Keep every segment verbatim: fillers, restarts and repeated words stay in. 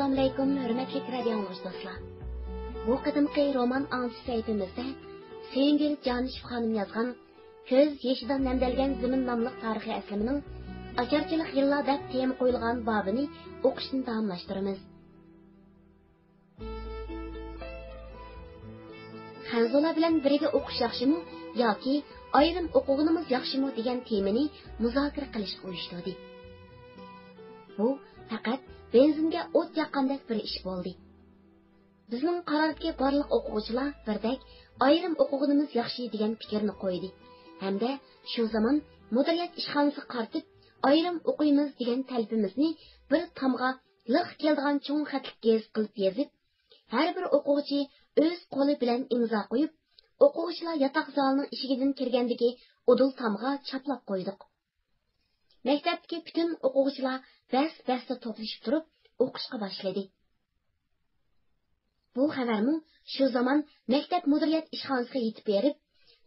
ئەسسالامۇئەلەيكۇم، ھۆرمەتلىك رادىئو ئاڭلىغۇچى دوستلار. بۇ قېتىمقى رومان ئاڭلىتىش سەھىپىمىزدە سۆيۈنگۈل جانىشېف خانىم يازغان كۆز يېشىدان نەمدەلگەن زېمىن ناملىق تارىخىي ئەسلىمىنىڭ ئاچارچىلىق يىللار دەپ تېما قويۇلغان بابىنى ئوقۇشنى داۋاملاشتۇرىمىز. خەنزۇلار بىلەن بىرگە ئوقۇش ياخشىمۇ ياكى ئايرىم ئوقۇغىنىمىز ياخشىمۇ دېگەن تېمىنى مۇزاكىرە قىلىشقا ئۇيۇشتۇردى. بۇ پەقەت بېنزىنگە ئوت ياققاندەك بىر ئىش بولدى. بىزنىڭ قارارىدىكى بارلىق ئوقۇغۇچىلار بىردەك ئايرىم ئوقۇغىنىمىز ياخشى دېگەن پىكىرنى قويدى ھەمدە شۇ زامان مۇدىرىيەت ئىشخانىسىغا قارىتىپ ئايرىم ئوقۇيمىز دېگەن تەلىپىمىزنى بىر تامغا لىق كېلىدىغان چوڭ خەتلىك گېزىت قىلىپ يېزىپ، ھەر بىر ئوقۇغۇچى ئۆز قولى بىلەن ئىمزا قويۇپ، ئوقۇغۇچىلار ياتاق زالىنىڭ ئىشىكىدىن كىرگەندىكى ئۇدۇل تامغا چاپلاپ قويدۇق. مەكتەپتىكى پۈتۈن ئوقۇغۇچىلار بەس-بەستە توپلىشىپ تۇرۇپ ئوقۇشقا باشلىدى. بۇ خەۋەرمۇ شۇ زامان مەكتەپ مۇدىرىيەت ئىشخانىسىغا يېتىپ بېرىپ،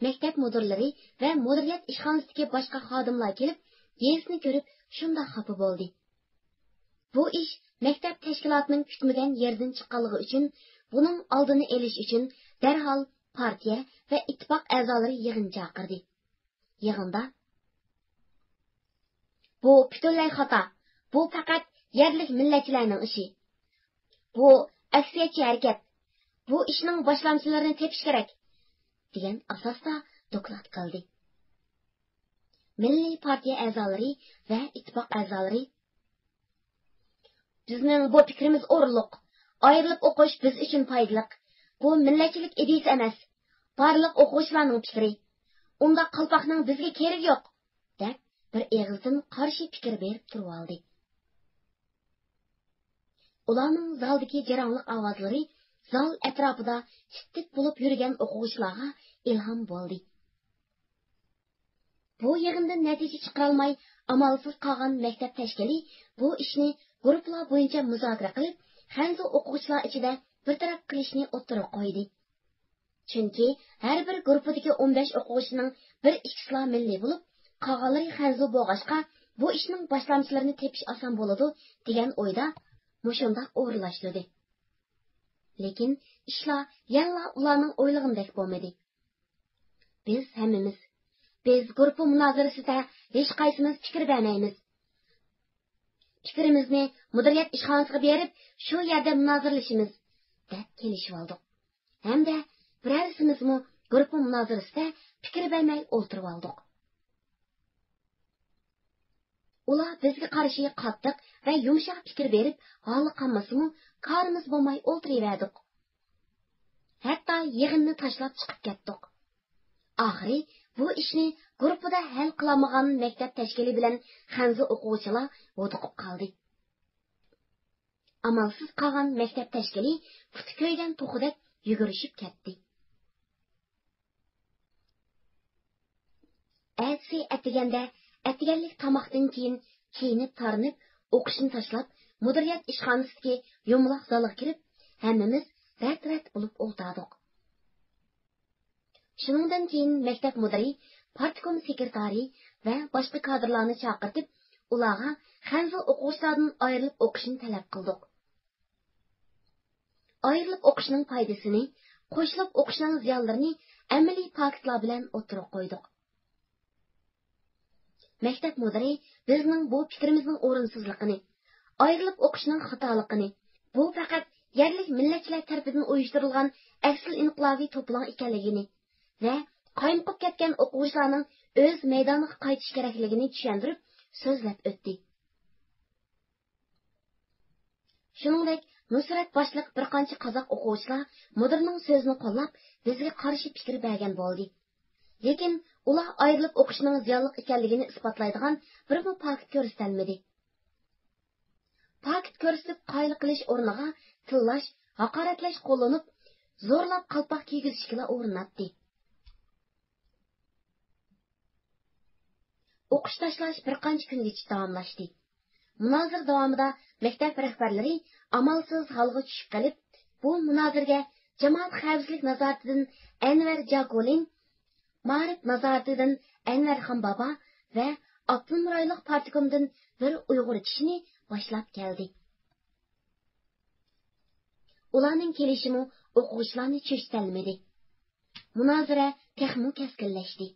مەكتەپ مۇدىرلىرى ۋە مۇدىرىيەت ئىشخانىسىدىكى باشقا خادىملار كېلىپ، گېزىتنى كۆرۈپ شۇنداق خاپا بولدى. بۇ ئىش مەكتەپ تەشكىلاتىنىڭ كۈتمىگەن يېرىدىن چىققانلىقى ئۈچۈن، بۇنىڭ ئالدىنى ئېلىش ئۈچۈن دەرھال پارتىيە ۋە ئىتتىپاق ئەزالىرى يىغىن چاقىردى. يىغىندا، بۇ پۈتۈنلەي خاتا، بۇ پەقەت يەرلىك مىللەتچىلەرنىڭ ئىشى. بۇ ئەكسىيەتچى ھەرىكەت. بۇ ئىشنىڭ باشلامچىلىرىنى تېپىش كېرەك، دېگەن ئاساستا دوكلات قىلدى. مىللىي پارتىيە ئەزالىرى ۋە ئىتتىپاق ئەزالىرى، بىزنىڭ بۇ پىكرىمىز ئورۇنلۇق. ئايرىلىپ ئوقۇش بىز ئۈچۈن پايدىلىق. بۇ مىللەتچىلىك ئىدىيىسى ئەمەس. بارلىق ئوقۇغۇچىلارنىڭ پىكرى. ئۇنداق قالپاقنىڭ بىزگە كېرىكى يوق، دەپ بىر ئېغىزدىن قارشى پىكىر بېرىپ تۇرۇۋالدى. ئۇلارنىڭ زالدىكى جاراڭلىق ئاۋازلىرى زال ئەتراپىدا تىت-تىت بولۇپ يۈرگەن ئوقۇغۇچىلارغا ئىلھام بولدى. بۇ يىغىندىن نەتىجە چىقىرالماي، ئامالسىز قالغان مەكتەپ تەشكىلى بۇ ئىشنى گۇرۇپپىلار بويىچە مۇزاكىرە قىلىپ، خەنزۇ ئوقۇغۇچىلار ئىچىدە بىر تەرەپ قىلىشنى ئوتتۇرىغا قويدى. چۈنكى ھەر بىر گۇرۇپپىدىكى ئون بەش ئوقۇغۇچىنىڭ بىر ئىككىسىلا مىللىي بولۇپ، قالغانلىرى خەنزۇ بولغاچقا، بۇ ئىشنىڭ باشلامچىلىرىنى تېپىش ئاسان بولىدۇ، دېگەن ئويدا مۇشۇنداق ئورۇنلاشتۇردى. لېكىن ئىشلار يەنىلا ئۇلارنىڭ ئويلىغىنىدەك بولمىدى. بىز ھەممىمىز، بىز گۇرۇپپا مۇنازىرىسىدە ھېچقايسىمىز پىكىر بەرمەيمىز. پىكرىمىزنى مۇدىرىيەت ئىشخانىسىغا بېرىپ، شۇ يەردە مۇنازىرىلىشىمىز، دەپ كېلىشىۋالدۇق. ھەمدە بىرەرسىمىزمۇ گۇرۇپپا مۇنازىرىسىدە پىكىر بەرمەي ئولتۇرۇۋالدۇق. ئۇلار بىزگە قارشى قاتتىق ۋە يۇمشاق پىكىر بېرىپ، ھالى قالمىسىمۇ، كارىمىز بولماي ئولتۇرۇۋەردۇق. ھەتتا يىغىننى تاشلاپ چىقىپ كەتتۇق. ئاخىرى بۇ ئىشنى گۇرۇپپىدا ھەل قىلالمىغان مەكتەپ تەشكىلى بىلەن خەنزۇ ئوقۇغۇچىلار ھودۇقۇپ قالدى. ئامالسىز قالغان مەكتەپ تەشكىلى پۇتى كۆيگەن توخۇدەك يۈگۈرۈشۈپ كەتتى. ئەتىسى ئەتىگەندە، ئەتىگەنلىك تاماقتىن كېيىن كىيىنىپ تارىنىپ، ئوقۇشنى تاشلاپ، مۇدىرىيەت ئىشخانىسىدىكى يۇمىلاق زالغا كىرىپ، ھەممىمىز رەت-رەت بولۇپ ئولتۇردۇق. شۇنىڭدىن كېيىن مەكتەپ مۇدىرى، پارتكوم سېكرېتارى ۋە باشقا كادىرلارنى چاقىرتىپ، ئۇلارغا خەنزۇ ئوقۇغۇچىلاردىن ئايرىلىپ ئوقۇشنى تەلەپ قىلدۇق. ئايرىلىپ ئوقۇشنىڭ پايدىسىنى، قوشۇلۇپ ئوقۇشنىڭ زىيانلىرىنى ئەمەلىي پاكىتلار بىلەن ئوتتۇرىغا قويدۇق. مەكتەپ مۇدىرى بىزنىڭ بۇ پىكرىمىزنىڭ ئورۇنسىزلىقىنى، ئايرىلىپ ئوقۇشنىڭ خاتالىقىنى، بۇ پەقەت يەرلىك مىللەتچىلەر تەرىپىدىن ئۇيۇشتۇرۇلغان ئەكسىل ئىنقىلابىي توپىلاڭ ئىكەنلىكىنى ۋە قايمۇقۇپ كەتكەن ئوقۇغۇچىلارنىڭ ئۆز مەيدانىغا قايتىشى كېرەكلىكىنى چۈشەندۈرۈپ سۆزلەپ ئۆتتى. شۇنىڭدەك نۇسرەت باشلىق بىر قانچە قازاق ئوقۇغۇچىلار مۇدىرنىڭ سۆزىنى قوللاپ، بىزگە قارشى پىكىر بەرگەن بولدى. لېكىن ئۇلار ئايرىلىپ ئوقۇشنىڭ زىيانلىق ئىكەنلىكىنى ئىسپاتلايدىغان بىرمۇ پاكىت كۆرسىتەلمىدى. پاكىت كۆرسىتىپ قايىل قىلىش ئورنىغا تىللاش، ھاقارەتلەش قوللىنىپ، زورلاپ قالپاق كىيگۈزۈشكىلا ئۇرۇناتتى. ئوقۇش تاشلاش بىر قانچە كۈنگىچە داۋاملاشتى. مۇنازىرە داۋامىدا مەكتەپ رەھبەرلىرى ئامالسىز ھالغا چۈشۈپ قېلىپ، بۇ مۇنازىرىگە جامائەت خەۋپسىزلىك نازارىتىدىن ئەنۋەر جاكۇلىن، مائارىپ نازارىتىدىن ئەنۋەر خانبابا ۋە ئاپتونوم رايونلۇق پارتكومدىن بىر ئۇيغۇر كىشىنى باشلاپ كەلدى. ئۇلارنىڭ كېلىشىمۇ ئوقۇغۇچىلارنى چۆچۈتەلمىدى. مۇنازىرە تېخىمۇ كەسكىنلەشتى.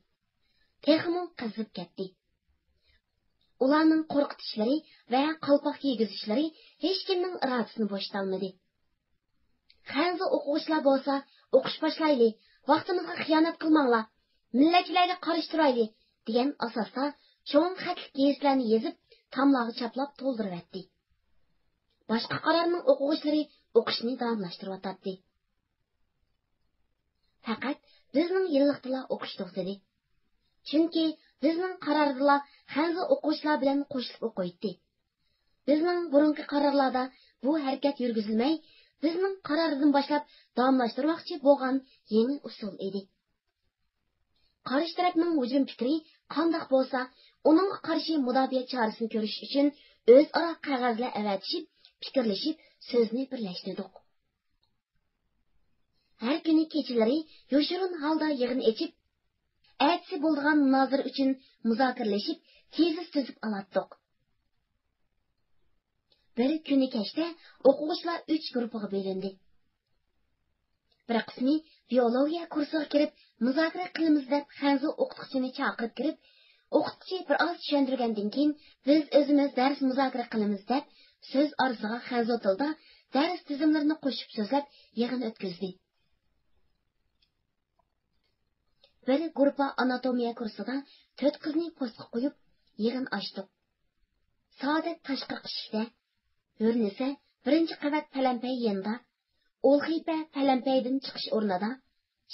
تېخىمۇ قىزىپ كەتتى. ئۇلارنىڭ قورقۇتۇشلىرى ۋە قالپاق كىيگۈزۈشلىرى ھېچكىمنىڭ ئىرادىسىنى بوشىتالمىدى. خەنزۇ ئوقۇغۇچىلار بولسا، «ئوقۇش باشلايلى، ۋاقتىمىزغا خىيانەت قىلماڭلار، مىللەتچىلەرگە قارشى تۇرايلى» دېگەن ئاساستا چوڭ خەتلىك گېزىتلەرنى يېزىپ، تاملارغا چاپلاپ تولدۇرۇۋەتتى. باشقا قارارنىڭ ئوقۇغۇچىلىرى ئوقۇشنى داۋاملاشتۇرۇۋاتاتتى. پەقەت بىزنىڭ يىللىقتىلا ئوقۇش توختىدى. چۈنكى بىزنىڭ قارارىدىلا خەنزۇ ئوقۇغۇچىلار بىلەن قوشۇلۇپ ئوقۇيتتى. بىزنىڭ بۇرۇنقى قارارلاردا بۇ ھەرىكەت يۈرگۈزۈلمەي، بىزنىڭ قارارىدىن باشلاپ داۋاملاشتۇرماقچى بولغان يېڭى ئۇسۇل ئىدى. قارشى تەرەپنىڭ ھۇجۇم پىكرى قانداق بولسا، ئۇنىڭغا قارشى مۇداپىئە چارىسىنى كۆرۈش ئۈچۈن ئۆزئارا قەغەزلەر ئەۋەتىشىپ، پىكىرلىشىپ، سۆزنى بىرلەشتۈردۇق. ھەر كۈنى كېچىلىرى يوشۇرۇن ھالدا يىغىن ئېچىپ، ئەتىسى بولىدىغان مۇنازىرە ئۈچۈن مۇزاكىرىلىشىپ، تېزىس تۈزۈپ ئالاتتۇق. بىر كۈنى كەچتە ئوقۇغۇچىلار ئۈچ گۇرۇپپىغا بۆلۈندى. بىر قىسمى بىيولوگىيە كۇرسىغا كىرىپ، مۇزاكىرە قىلىمىز دەپ خەنزۇ ئوقۇتقۇچىنى چاقىرىپ كىرىپ، ئوقۇتقۇچى بىر ئاز چۈشەندۈرگەندىن كېيىن، بىز ئۆزىمىز دەرس مۇزاكىرە قىلىمىز دەپ، سۆز ئارىسىغا خەنزۇ تىلىدا دەرس تۈزۈملىرىنى قوشۇپ سۆزلەپ يىغىن ئۆتكۈزدى. بىر گۇرۇپپا ئاناتومىيە كۇرسىدا تۆت قىزنى پوستقا قويۇپ يىغىن ئاچتۇق. سائادەت تاشقىرىقى ئىشىكتە، ھۆرنىسە بىرىنچى قەۋەت پەلەمپەي يېنىدا، ئولخىپە پەلەمپەيدىن چىقىش ئورنىدا،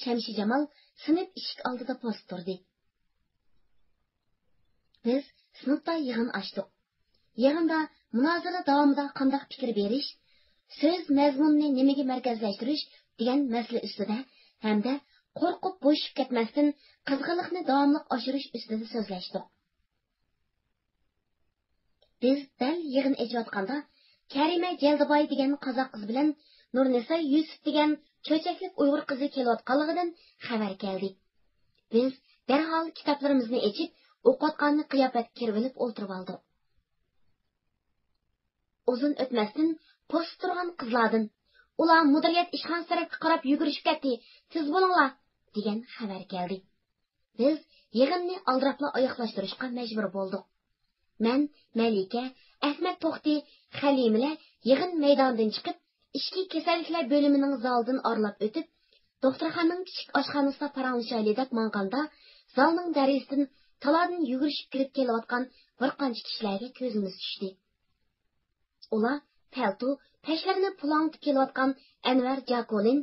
شەمشىجامال سىنىپ ئىشىك ئالدىدا پوست تۇردى. بىز سىنىپتا يىغىن ئاچتۇق. يىغىندا مۇنازىرە داۋامىدا قانداق پىكىر بېرىش، سۆز مەزمۇنىنى نېمىگە مەركەزلەشتۈرۈش دېگەن مەسىلە ئۈستىدە ھەمدە قورقۇپ بوشىشىپ كەتمەستىن، قىزغىنلىقنى داۋاملىق ئاشۇرۇش ئۈستىدە سۆزلەشتۇق. بىز دەل يىغىن ئېچىۋاتقاندا، كەرىمە جەلدىباي دېگەن قازاق قىز بىلەن نۇرنىسا يۈسۈپ دېگەن چۆچەكلىك ئۇيغۇر قىزى كېلىۋاتقانلىقىدىن خەۋەر كەلدى. بىز دەرھال كىتابلىرىمىزنى ئېچىپ، ئوقۇۋاتقاننى قىياپەتكە كىرىۋېلىپ ئولتۇرۇۋالدۇق. ئۇزۇن ئۆتمەستىن پوستتا تۇرغان قىزلاردىن، «ئۇلار مۇدىرىيەت ئىشخانىسى تەرەپكە قاراپ يۈگۈرۈشۈپ كەتتى، تېز بولۇڭلار!» دېگەن خەۋەر كەلدى. بىز يىغىننى ئالدىراپلا ئاياغلاشتۇرۇشقا مەجبۇر بولدۇق. مەن، مەلىكە، ئەخمەت توختى، خەلىمىلەر يىغىن مەيدانىدىن چىقىپ، ئىچكى كېسەللىكلەر بۆلۈمىنىڭ زالىدىن ئارىلاپ ئۆتۈپ، دوختۇرخانىنىڭ كىچىك ئاشخانىسىدا پاراڭلىشايلى دەپ ماڭغاندا، زالنىڭ دەرىزىسىدىن تالادىن يۈگۈرۈشۈپ كىرىپ كېلىۋاتقان بىر قانچە كىشىلەرگە كۆزىمىز چۈشتى. ئۇلار پەلتو، پەشلىرىنى پۇلاڭلىتىپ كېلىۋاتقان ئەنۋەر جاكولىن،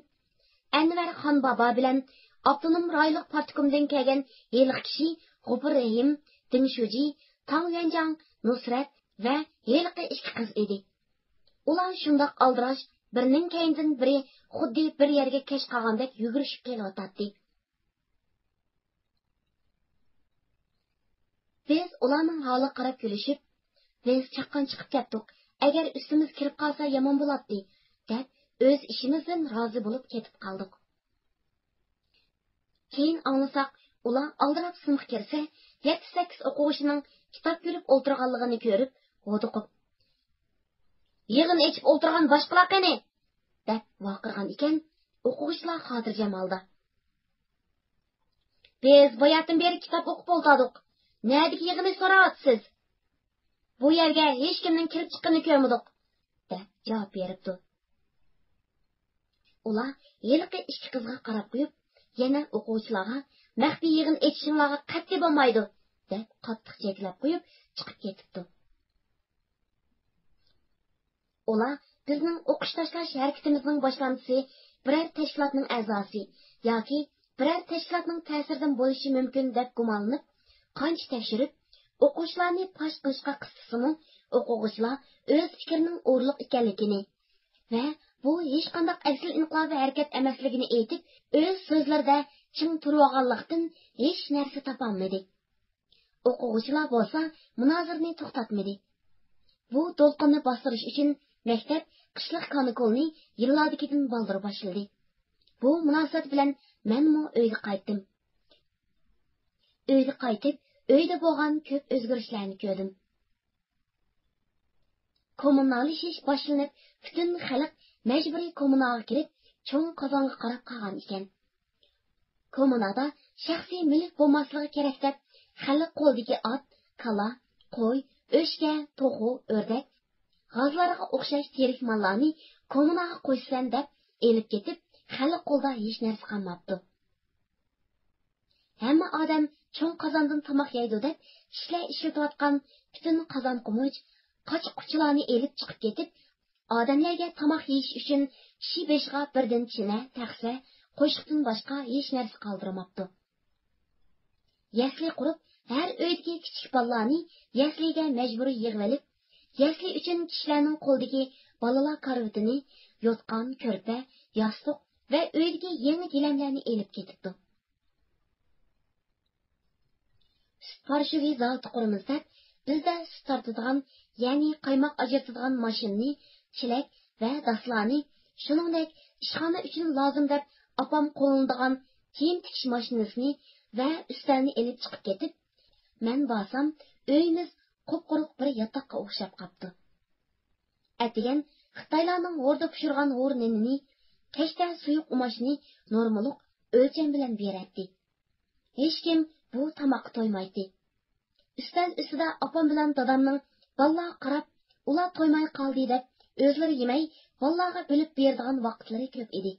ئەنۋەر خان بابا بىلەن ئاپتونوم رايونلۇق پارتكومدىن كەلگەن ھېلىقى كىشى غوپۇر رېھىم، دىڭ شۇجى، تاڭ يۈەنجاڭ، نۇسرەت ۋە ھېلىقى ئىككى قىز ئىدى. ئۇلار شۇنداق ئالدىراش، بىرىنىڭ كەينىدىن بىرى خۇددى بىر يەرگە كەچ قالغاندەك يۈگۈرۈشۈپ كېلىۋاتاتتى. بىز ئۇلارنىڭ ھالىغا قاراپ كۈلۈشۈپ، «بىز چاققان چىقىپ كەتتۇق، ئەگەر ئۈستىمىزگە كىرىپ قالسا يامان بولاتتى» دەپ، ئۆز ئىشىمىزدىن رازى بولۇپ كېتىپ قالدۇق. كېيىن ئاڭلىساق، ئۇلار ئالدىراپ سىنىپقا كىرسە، يەتتە-سەككىز ئوقۇغۇچىنىڭ كىتاب كۆرۈپ ئولتۇرغانلىقىنى كۆرۈپ، ھودۇقۇپ، «يىغىن ئېچىپ ئولتۇرغان باشقىلار قېنى؟» دەپ ۋارقىرىغان ئىكەن. ئوقۇغۇچىلار خاتىرجەم ھالدا، «بىز باياتىن بېرى كىتاب ئوقۇپ ئولتۇردۇق. نەدىكى يىغىننى سوراۋاتىسىز؟ بۇ يەرگە ھېچكىمنىڭ كىرىپ چىققىنىنى كۆرمىدۇق» دەپ جاۋاب بېرىپتۇ. ئۇلار ھېلىقى ئىككى قىزغا قاراپ قويۇپ، يەنە ئوقۇغۇچىلارغا، «مەخپىي يىغىن ئېچىشىڭلارغا قەتئىي بولمايدۇ» دەپ قاتتىق جېكىلاپ قويۇپ چىقىپ كېتىپتۇ. ئۇلار بىزنىڭ ئوقۇش تاشلاش ھەرىكىتىمىزنىڭ باشلامچىسى، بىرەر تەشكىلاتنىڭ ئەزاسى ياكى بىرەر تەشكىلاتنىڭ تەسىرىدىن بولۇشى مۇمكىن دەپ گۇمانلىنىپ، قانچە تەكشۈرۈپ، ئوقۇغۇچىلارنى پاش قىلىشقا قىستىسىمۇ، ئوقۇغۇچىلار ئۆز پىكرىنىڭ ئورۇنلۇق ئىكەنلىكىنى ۋە بۇ ھېچقانداق ئەكسىل ئىنقىلابىي ھەرىكەت ئەمەسلىكىنى ئېيتىپ، ئۆز سۆزلىرىدە چىڭ تۇرۇۋالغانلىقتىن، ھېچ نەرسە تاپالمىدى. ئوقۇغۇچىلار بولسا مۇنازىرىنى توختاتمىدى. بۇ دولقۇننى باستۇرۇش ئۈچۈن مەكتەپ قىشلىق كانىكۇلنى يىللاردىكىدىن بالدۇر باشلىدى. بۇ مۇناسىۋەت بىلەن مەنمۇ ئۆيگە قايتتىم. ئۆيگە قايتىپ، ئۆيدە بولغان كۆپ ئۆزگىرىشلەرنى كۆردۈم. كوممۇناللىشىش باشلىنىپ، پۈتۈن خەلق مەجبۇرىي كوممۇناغا كىرىپ، چوڭ قازانغا قاراپ قالغان ئىكەن. كوممۇنادا شەخسىي مۈلۈك بولماسلىقى كېرەك دەپ، خەلق قولىدىكى ئات، كالا، قوي، ئۆچكە، توخۇ، ئۆردەك، غازلارغا ئوخشاش تىرىك ماللارنى كوممۇناغا قوشىسەن دەپ ئېلىپ كېتىپ، خەلق قولىدا ھېچ نەرسە قالماپتۇ. ھەممە ئادەم چوڭ قازاندىن تاماق يەيدۇ دەپ، كىشىلەر ئىشلىتىۋاتقان پۈتۈن قازان-قومۇچ، قاچا-قۇچىلارنى ئېلىپ چىقىپ كېتىپ، ئادەملەرگە تاماق يېيىش ئۈچۈن كىشى بېشىغا بىردىن چىنە، تەخسە، قوشۇقتىن باشقا ھېچ نەرسە قالدۇرماپتۇ. يەسلى قۇرۇپ، ھەر ئۆيدىكى كىچىك بالىلارنى يەسلىگە مەجبۇرىي يىغىۋېلىپ، يەسلى ئۈچۈن كىشىلەرنىڭ قولىدىكى بالىلار كارىۋىتىنى، يوتقان، كۆرپە، ياستۇق ۋە ئۆيدىكى يېڭى گىلەملەرنى ئېلىپ كېتىپتۇ. سۈت پاراشوكى زاۋۇتى قۇرىمىز دەپ، بىزدە سۈت تارتىدىغان، يەنى قايماق ئاجرىتىدىغان ماشىنىنى، چېلەك ۋە داسلارنى، شۇنىڭدەك ئىشخانا ئۈچۈن لازىم دەپ ئاپام قوللىنىدىغان كىيىم تىكىش ماشىنىسىنى ۋە ئۈستەلنى ئېلىپ چىقىپ كېتىپ، مەن بارسام، ئۆيىمىز قۇپقۇرۇق بىر ياتاققا ئوخشاپ قاپتۇ. ئەتىگەن خىتايلارنىڭ ھوردا پىشۇرغان ھور نېنىنى، كەچتە سۇيۇق ئۇماچنى نورمىلىق ئۆلچەم بىلەن بېرەتتى. ھېچكىم بۇ تاماققا تويمايتتى. ئۈستەل ئۈستىدە ئاپام بىلەن دادامنىڭ بالىلارغا قاراپ، ئۇلار تويماي قالدى دەپ، ئۆزلىرى يېمەي، بالىلارغا بۆلۈپ بېرىدىغان ۋاقىتلىرى كۆپ ئىدى.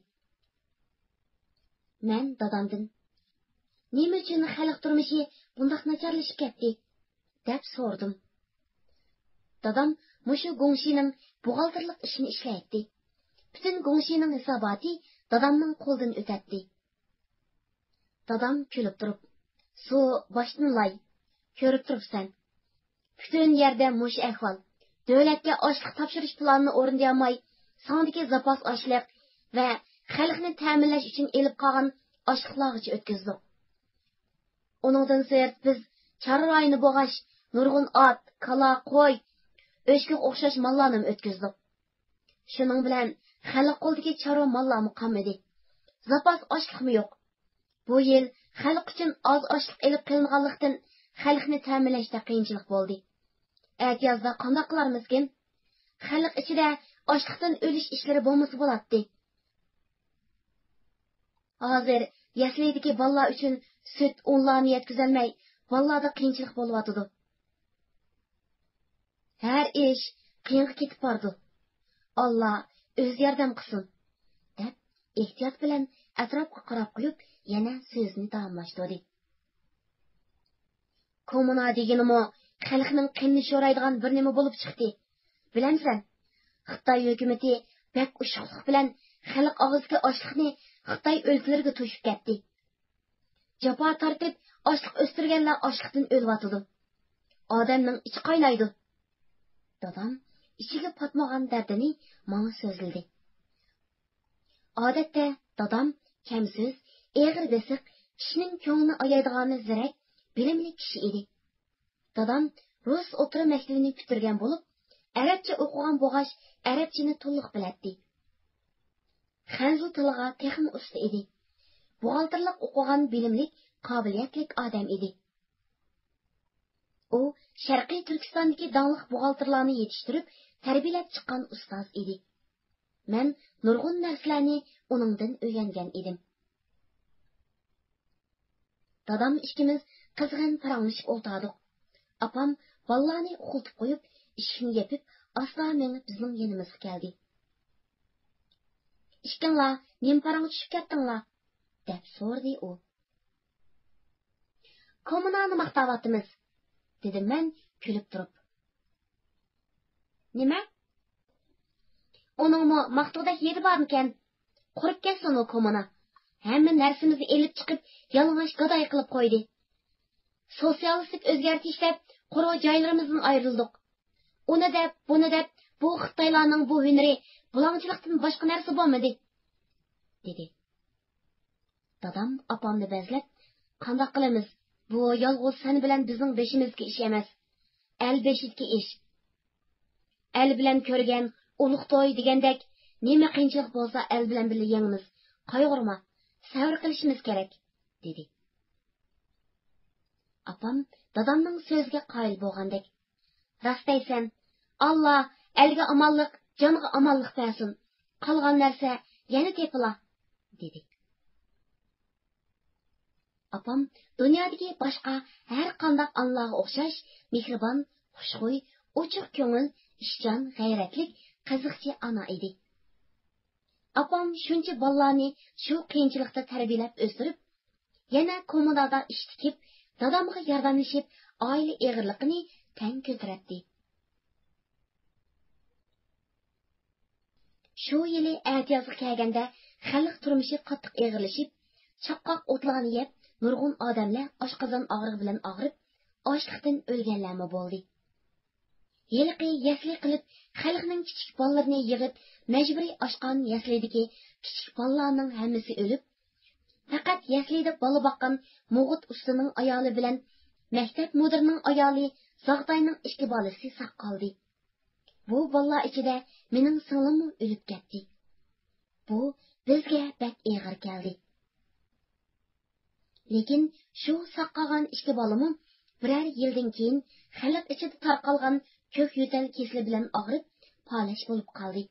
مەن دادامدىن، «نېمە ئۈچۈن خەلق تۇرمۇشى بۇنداق ناچارلىشىپ كەتتى؟» دەپ سورىدىم. دادام مۇشۇ گۇڭشىنىڭ بوغالتىرلىق ئىشىنى ئىشلەيتتى. پۈتۈن گۇڭشىنىڭ ھېساباتى دادامنىڭ قولىدىن ئۆتەتتى. دادام كۈلۈپ تۇرۇپ، «سۇ باشتىن لاي، كۆرۈپ تۇرۇپسەن. پۈتۈن يەردە مۇشۇ ئەھۋال. دۆلەتكە ئاشلىق تاپشۇرۇش پىلانىنى ئورۇندىيالماي، ساڭدىكى زاپاس ئاشلىق ۋە خەلقنى تەمىنلەش ئۈچۈن ئېلىپ قالغان ئاشلىقلارغىچە ئۆتكۈزدۇق. ئۇنىڭدىن سىرت، بىز چارۋا رايونى بولغاچ، نۇرغۇن ئات، كالا، قوي، ئۆچكىگە ئوخشاش ماللارنىمۇ ئۆتكۈزدۇق. شۇنىڭ بىلەن خەلق قولىدىكى چارۋا ماللارمۇ قالمىدى. زاپاس ئاشلىقمۇ يوق. بۇ يىل خەلق ئۈچۈن ئاز ئاشلىق ئېلىپ قېلىنغانلىقتىن، خەلقنى تەمىنلەشتە قىيىنچىلىق بولدى. ئەتىيازدا قانداق قىلارمىزكىن؟ خەلق ئىچىدە ئاشلىقتىن ئۆلۈش ئىشلىرى بولمىسا بولاتتى. ھازىر يەسلىدىكى بالىلار ئۈچۈن سۈت ئۇنلارنى يەتكۈزەلمەي، بالىلاردا قىيىنچىلىق بولۇۋاتىدۇ. ھەر ئىش قىيىنغا كېتىپ بارىدۇ. ئاللا ئۆزى ياردەم قىلسۇن» دەپ، ئېھتىيات بىلەن ئەتراپقا قاراپ قويۇپ، يەنە سۆزىنى داۋاملاشتۇردى. «كوممۇنا دېگىنىمۇ خەلقنىڭ قېنىنى شورايدىغان بىر نېمە بولۇپ چىقتى. بىلەمسەن، خىتاي ھۆكۈمىتى بەك ئۇششۇقلۇق بىلەن خەلق ئاغزىدىكى ئاشلىقنى خىتاي ئۆلكىلىرىگە توشۇپ كەتتى. جاپا تارتىپ، ئاشلىق ئۆستۈرگەنلەر ئاشلىقتىن ئۆلۈۋاتىدۇ. ئادەمنىڭ ئىچى قاينايدۇ.» دادام ئىچىگە پاتمىغان دەردىنى ماڭا سۆزلىدى. ئادەتتە دادام كەمسۆز، ئېغىر بېسىق، كىشىنىڭ كۆڭلىنى ئايايدىغانى زېرەك، بىلىملىك كىشى ئىدى. دادام رۇس ئوتتۇرا مەكتىۋىنى پۈتتۈرگەن بولۇپ، ئەرەبچە ئوقۇغان بولغاچ، ئەرەبچىنى تولۇق بىلەتتى. خەنزۇ تىلىغا تېخىمۇ ئۇستا ئىدى. بوغالتىرلىق ئوقۇغان بىلىملىك، قابىلىيەتلىك ئادەم ئىدى. ئۇ شەرقىي تۈركىستاندىكى داڭلىق بوغالتىرلارنى يېتىشتۈرۈپ، تەربىيەلەپ چىققان ئۇستاز ئىدى. مەن نۇرغۇن نەرسىلەرنى ئۇنىڭدىن ئۆگەنگەن ئىدىم. دادام ئىككىمىز قىزغىن پاراڭلىشىپ ئولتۇردۇق. ئاپام بالىلارنى ئۇخلىتىپ قويۇپ، ئىشىكنى يېپىپ، ئاستا مېڭىپ بىزنىڭ يېنىمىزغا كەلدى. «ئىككىڭلار نېمە پاراڭغا چۈشۈپ كەتتىڭلار؟» دەپ سورىدى ئۇ. «كوممۇنانى ماختاۋاتىمىز»، دېدىم مەن كۈلۈپ تۇرۇپ. «نېمە؟ ئۇنىڭمۇ ماختىغۇدەك يېرى بارمىكەن؟ قۇرۇپ كەتسۇن ئۇ كوممۇنا. ھەممە نەرسىمىزنى ئېلىپ چىقىپ، يالىڭاچ گاداي قىلىپ قويدى. سوتسىيالىستىك ئۆزگەرتىش دەپ قۇرۇق جايلىرىمىزدىن ئايرىلدۇق. ئۇنى دەپ، بۇنى دەپ، بۇ خىتايلارنىڭ بۇ ھۈنىرى بۇلاڭچىلىقتىن باشقا نەرسە بولمىدى»، دېدى. دادام ئاپامنى بەزلەپ، «قانداق قىلىمىز؟ بۇ يالغۇز سەن بىلەن بىزنىڭ بېشىمىزدىكى ئىش ئەمەس. ئەل بېشىدىكى ئىش. ئەل بىلەن كۆرگەن ئۇلۇغ توي دېگەندەك، نېمە قىيىنچىلىق بولسا ئەل بىلەن بىللە يېڭىمىز. قايغۇرما، سەۋر قىلىشىمىز كېرەك»، دېدى. ئاپام دادامنىڭ سۆزىگە قايىل بولغاندەك، «راست دەيسەن، ئاللا ئەلگە ئامانلىق، جانغا ئامانلىق بەرسۇن. قالغان نەرسە يەنە تېپىلا، دېدى. ئاپام دۇنيادىكى باشقا ھەر قانداق ئانىلارغا ئوخشاش مېھرىبان، خۇشخۇي، ئوچۇق كۆڭۈل، ئىشچان، غەيرەتلىك، قىزىقچى ئانا ئىدى. ئاپام شۇنچە بالىلارنى شۇ قىيىنچىلىقتا تەربىيەلەپ ئۆستۈرۈپ، يەنە كوممۇنادا ئىش تىكىپ، دادامغا ياردەملىشىپ، ئائىلە ئېغىرلىقىنى تەڭ كۆتۈرەتتى. شۇ يىلى ئەتىيازغا كەلگەندە خەلق تۇرمۇشى قاتتىق ئېغىرلىشىپ، چاققاق ئوتلارنى يەپ، نۇرغۇن ئادەملەر ئاشقازان ئاغرىقى بىلەن ئاغرىپ، ئاچلىقتىن ئۆلگەنلەرمۇ بولدى. ھېلىقى يەسلى قىلىپ، خەلقنىڭ كىچىك بالىلىرىنى يىغىپ، مەجبۇرىي ئاچقان يەسلىدىكى كىچىك بالىلارنىڭ ھەممىسى ئۆلۈپ، پەقەت يەسلىدە بالا باققان مۇغۇت ئۇستىنىڭ ئايالى بىلەن مەكتەپ مۇدىرىنىڭ ئايالى زاغداينىڭ ئىككى بالىسى ساق قالدى. بۇ بالىلار ئىچىدە مېنىڭ سىڭلىممۇ ئۆلۈپ كەتتى. بۇ بىزگە بەك ئېغىر كەلدى. لېكىن شۇ ساق قالغان ئىككى بالىمۇ بىرەر يىلدىن كېيىن خەلق ئىچىدە تارقالغان كۆك يۆتەل كېسىلى بىلەن ئاغرىپ، پالەچ بولۇپ قالدى.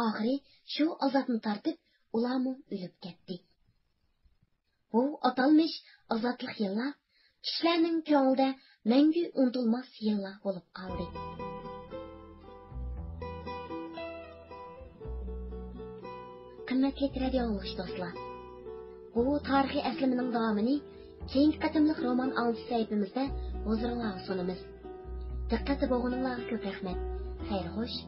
ئاخىرى شۇ ئازابنى تارتىپ، ئۇلارمۇ ئۆلۈپ كەتتى. بۇ ئاتالمىش ئازادلىق يىللار كىشىلەرنىڭ كۆڭلىدە مەڭگۈ ئۇنتۇلماس يىللار بولۇپ قالدى. قىممەتلىك رادىئو ئاڭلىغۇچى دوستلار، بۇ تارىخىي ئەسلىمىنىڭ داۋامىنى كېيىنكى قېتىملىق رومان ئاڭلىتىش سەھىپىمىزدە ھۇزۇرۇڭلارغا سۇنىمىز. دىققەتتە بولغىنىڭلارغا كۆپ رەھمەت. خەير خوش.